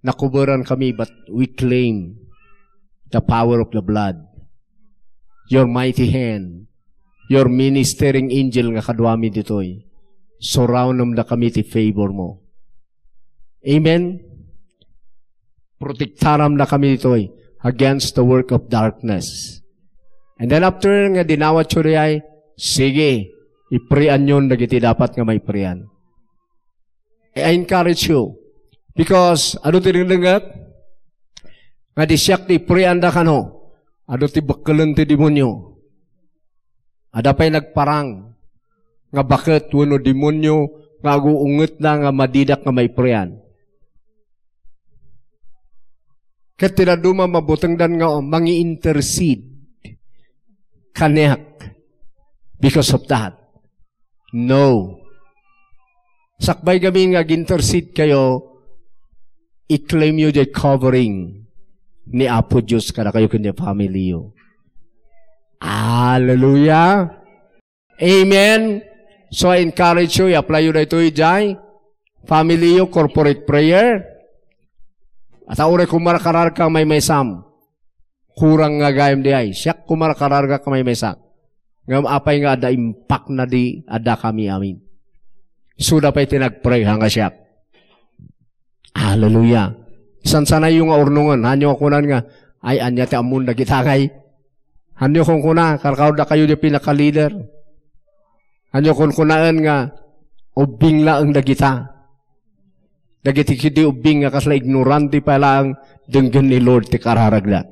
Nakuberan kami, but we claim the power of the blood. Your mighty hand, your ministering angel nga kaduami ditoy. Surroundem dakami ti favor mo. Amen? Protektaram dakami ditoy against the work of darkness. And then after nga dinawatyo diay, sige, iprianyon dagiti dapat nga maiprian. I encourage you. Because, adu ti dengdengngek? Nga di siak ti iprianda kano, adu ti bekkelen ti demonio. Adda pay nagparang nga baket wenno demonio nga aguungetna nga madidak nga maiprian. Ket ti dadduma mabutengdan nga mangi-intercede kaniak because of that. No. Sakbay ngamin nga ag-intercede kayo, i-claim yo diay covering ni Apo Dios kadakayo ken diay family yo. Hallelujah! Amen! So, I encourage you, i-apply yo daytoy diay family yo, corporate prayer. At uray koma kararagka maymaysam. Kurang nga gayam diay. Siak koma kararagak maymaysa. Ngem apay nga adda impakna di adda kami amin. Isuda pay ti nagpray, haan nga siak. Hallelujah. Sansanayyo nga urnongen. Haanyo kunan nga, "Ay, ania ti ammon dagita ngay?" Haanyo kunkuna, karkaudakayo di pinakalider. Haanyo kunkunaen nga, "Ubbing laeng dagita." Dagiti kidi ubbing nga kasla ignorante pay laeng, denggen ni Lord ti kararagda.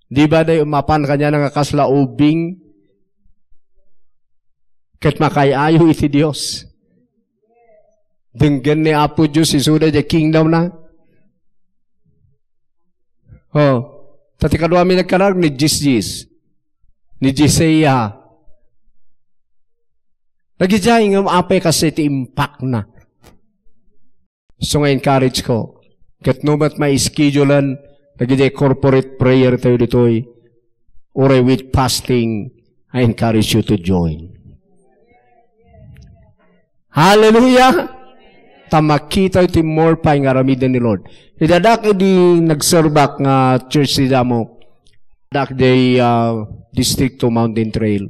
Di ba day mapan kaniana nga kasla ubbing ket makaay-ayo iti Dios? Denggen ni Apo Dios isuda diay kingdomna. Oh, ta ti kaduami nagkararag ni Jis Jis, ni Jisea. Dagidiay ngem apay kas iti impakna. So nga encourage ko, ket no met ma-schedulean dagidiay corporate prayer tayo ditoy, uray with fasting, I encourage you to join. Hallelujah! Ta makita ti more pay nga aramiden ni Lord. Iti addak idi nagserbak nga church ti damo, addak di, ah, Distrito Mountain Trail.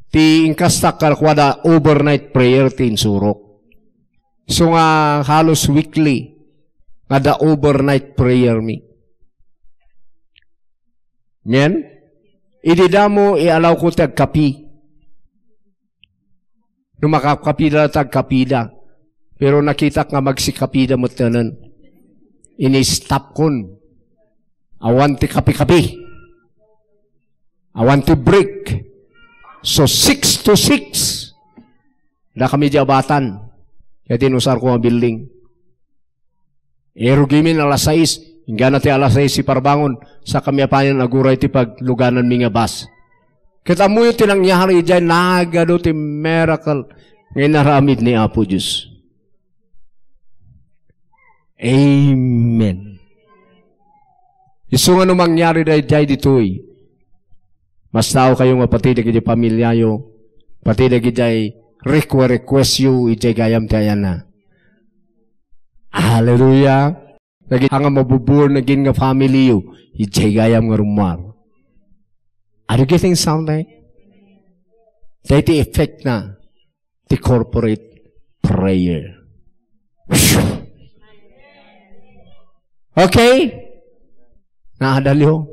Ti inkastak, kadakuada overnight prayer ti insurok. So nga halos weekly, nga da overnight prayer mi. Amen? Idi damo, ialawko ti agkapi. No makakapida ta agkapida. Pero nakitak nga magsikapida met tenen. Ini-stop kon. Awan ti kapi-kapi. Awan ti break. So, six to six. Da kami di abatan. Kaya tinusar ko nga building. Irugimin alas sais, inggana ti alas sais ti parbangon, sa kami apanen aguray ti paglugananmi nga bus. Ket ammoyo ti nangyari idiay nagado ti miracle nga inaramid ni Apo Dios. Amen. Isu nga no mangyari daydiay ditoy, mas tao kayo nga pati dagiti pamilyayo, pati dagiti request-requestyo, idiay gayam ti ayanna. Hallelujah. Dagiti nga mabubuor na gin nga family yu, idiay gayam nga rummuar. Are you getting something? Dayta ti effect na ti corporate prayer. Okay? Naadalyo?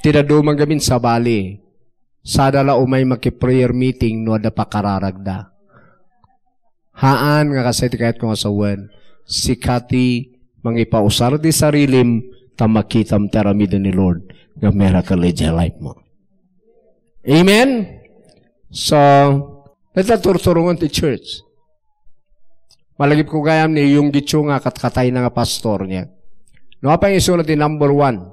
Ti dadduma ngamin sabali. Sada la umay maki-prayer meeting no adda pakararagda. Haan nga kasay ti kayatko nga sawen, sika ti mangipausar ti sarilim ta makitam ti aramiden ni Lord nga miracle idiay life mo. Amen? So, ita turturungan ti church. Malagip ko gayam ni Yung Gicho nga katkatay na nga pastor niya. No, apay isuna ti number one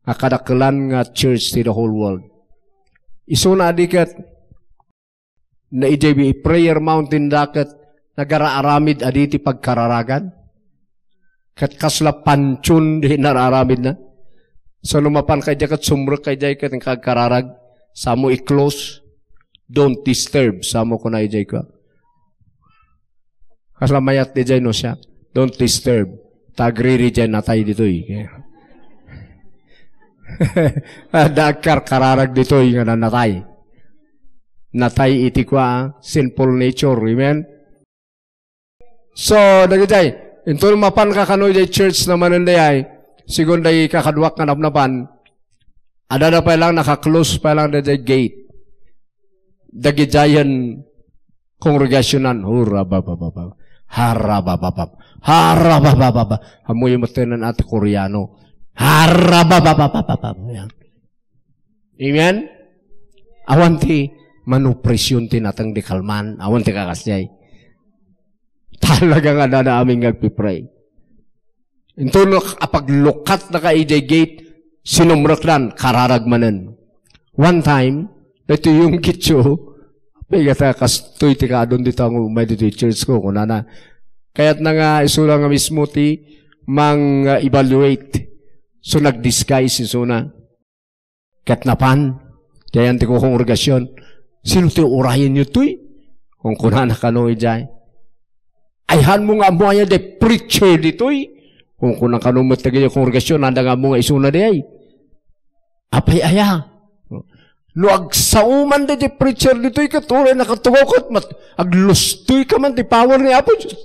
nga kadakelan nga church ti the whole world. Isuna adi ket na idiay Prayer Mountain da ket nagaraaramid adi ti pagkararagan. Ket kasla pantion di nararamid na. So, no mapan ka idiay ket sumrek ka idiay ket kagkararag, samo i-close, "Don't disturb," samo kuna idiay ka. Kasla mayat idiay no siya, "Don't disturb." Ta agriri idiay natay ditoy. Adda agkarkararag ditoy nga nanatay. Natay iti kua, sinful nature. Amen? So, dagitay, inton mapan ka kano idiay church na manen dayay, sigun dagiti kakaduak nga napnapan, adda da pay lang, naka-close pay lang daydiay gate. Dagidiayen kongregasionan, hurabababab, harabababab, harabababab. Ammoyo met tenen a ti Koreano. Harababababab. Yan. Amen? Awan ti manopresyon ti nateng di kalman. Awan ti kakasdiay. Talaga nga adda amin nga agpipray. Inton apaglukat na ka idiay gate, sinumrekdan, kararag manen. One time, daytoy Yung Gicho, apay gata kastoy ti kaadun dita nga umay ditoy church ko, kunana. Kayatna nga isula nga mismo ti mang-evaluate. So, nag-disguise isuna. Ket napan, diayan ti kongregasion, "Sino ti urayenyo toy?" Kunkunana kano idiay. "Ay, hanmo nga ammo aya diay preacher ditoy?" Kunkuna kano met dagiti kongregasion, "Adda nga ammo nga isuna diay." "Apay aya?" "No agsao man diay preacher ditoy, ket uray nakatugaw ket mat-, aglustoy ka man ti power ni Apo Dios."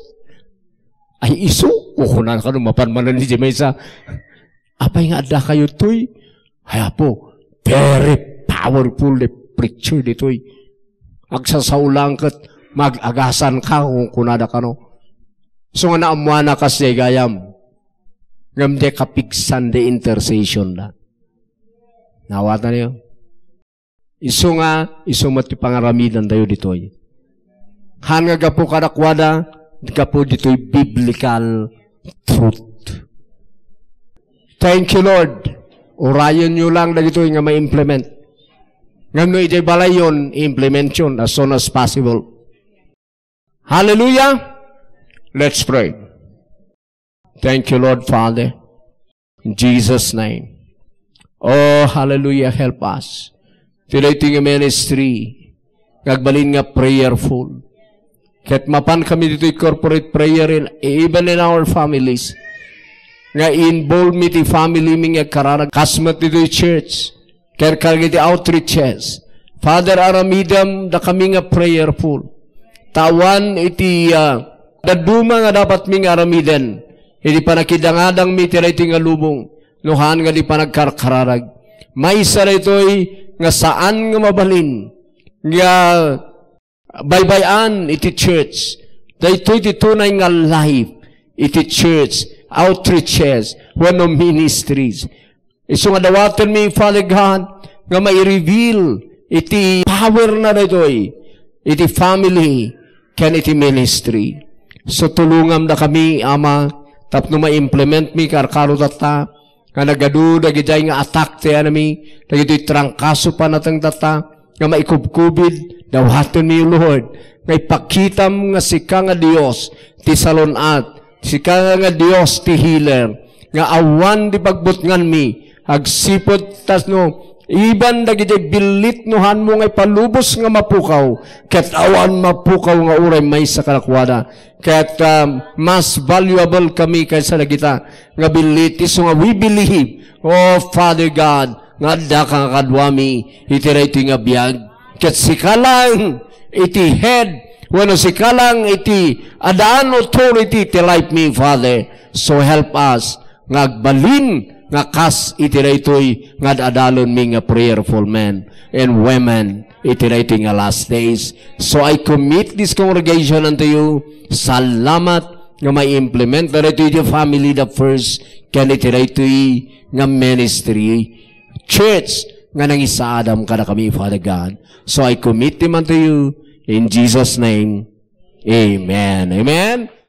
"Ay, isu," kunkuna kano mapan manen idiay maysa. "Apay nga adda kayo toy?" "Ay, Apo, very powerful the preacher ditoy. Agsasao lang ket mag-agasan ka," kunkunada kano. So nga naammuana kas diay gayam. Ngem diay kapigsan diay intercession da. Naawatan niyo? Isu nga, isu met ti pangaramidantayo ditoy. Haan nga gapu kadakuada, gapu ditoy biblical truth. Thank you, Lord. Urayenyo lang dagitoy nga ma-implement. Ngem no idiay balayyon, i-implementyon as soon as possible. Hallelujah. Let's pray. Thank you, Lord Father. In Jesus' name. Oh, hallelujah, help us. Today, iti nga ministry, nga agbalin nga prayerful. Ket mapan kami ditoy corporate prayer in, even in our families. Nga involve mi ti family mi nga agkararag. Kas met ditoy church. Ket kadagiti outreaches. Father, aramidem dakami nga prayerful. Ta awan iti, ah, dadduma nga dapat mi nga aramiden. Iti panakidangadang mi iti daytoy nga lubong. No haan nga di panagkarkararag. Maysa daytoy nga saan nga mabalin nga baybay-an iti church. Daytoy ti tunay nga life iti church, outreaches, wenno ministries. Isu nga dawatenmi, Father God, nga mai-reveal iti power na daytoy iti family ken iti ministry. So, tulongam da kami, Ama, tapno ma-implement mi karkaro tatta, nga nagadu dagidiay nga attack ti enemy, dagitoy trangkaso panateng tatta, nga maikubkubid, dawatenmi, Lord, nga ipakitam nga sika nga Dios ti salun-at, sika nga Dios ti healer, nga awan di pagbutnganmi, agsipud tasno, iban dagiti billit no hanmo nga ipalubos nga mapukaw, ket awan mapukaw nga uray maysa kadakuada. Ket, um, mas valuable kami kaysa dagita nga billit, isu nga we believe, oh Father God, nga adda ka nga kaduami iti daytoy nga biag. Ket sika lang iti head, wenno sika lang iti addaan authority ti life mi, Father. So help us nga agbalin nga kas iti daytoy nga ad-adalonmi nga prayerful men and women iti daytoy nga last days. So I commit this congregation unto you. Salamat nga mai-implement daytoy iti family the first ken iti daytoy nga ministry church nga nangisaadam kadakami, Father God. So I commit them unto you in Jesus' name. Amen. Amen.